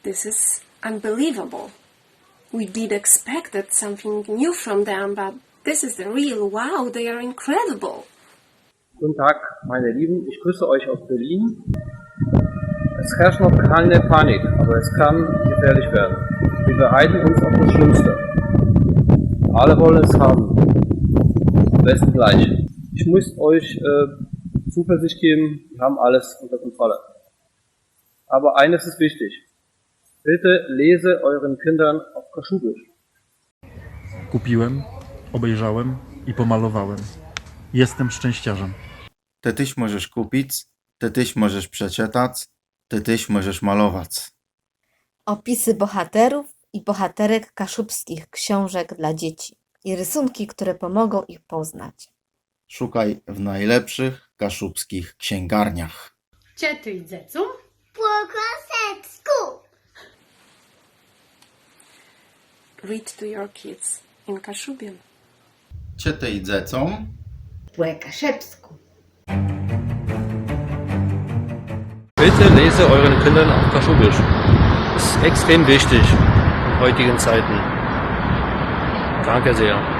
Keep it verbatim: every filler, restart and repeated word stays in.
This is unbelievable. We did expected something new from them, but this is the real wow. They are incredible. Guten Tag, meine Lieben. Ich grüße euch aus Berlin. Es herrscht noch keine Panik, aber es kann gefährlich werden. Wir bereiten uns auf das Schlimmste. Alle wollen es haben. Am besten gleich. Ich muss euch äh, Zuversicht geben, wir haben alles unter Kontrolle. Aber eines ist wichtig. Bitte lese euren Kindern auf Kaschubisch. Kupiłem, obejrzałem i pomalowałem. Jestem szczęściarzem. Të téż mòżesz kùpic, të téż mòżesz przeczëtac, të téż mòżesz malowac. Opisy bohaterów i bohaterek kaszubskich książek dla dzieci i rysunki, które pomogą ich poznać. Szukaj w najlepszych kaszubskich księgarniach. Czëtôj dzecóm pò kaszëbskù. Read to your kids in Kashubian. Czëtôj dzecóm pò kaszëbskù. Bitte lese euren Kindern auf Kaschubisch. Ist extrem wichtig in heutigen Zeiten. Danke sehr.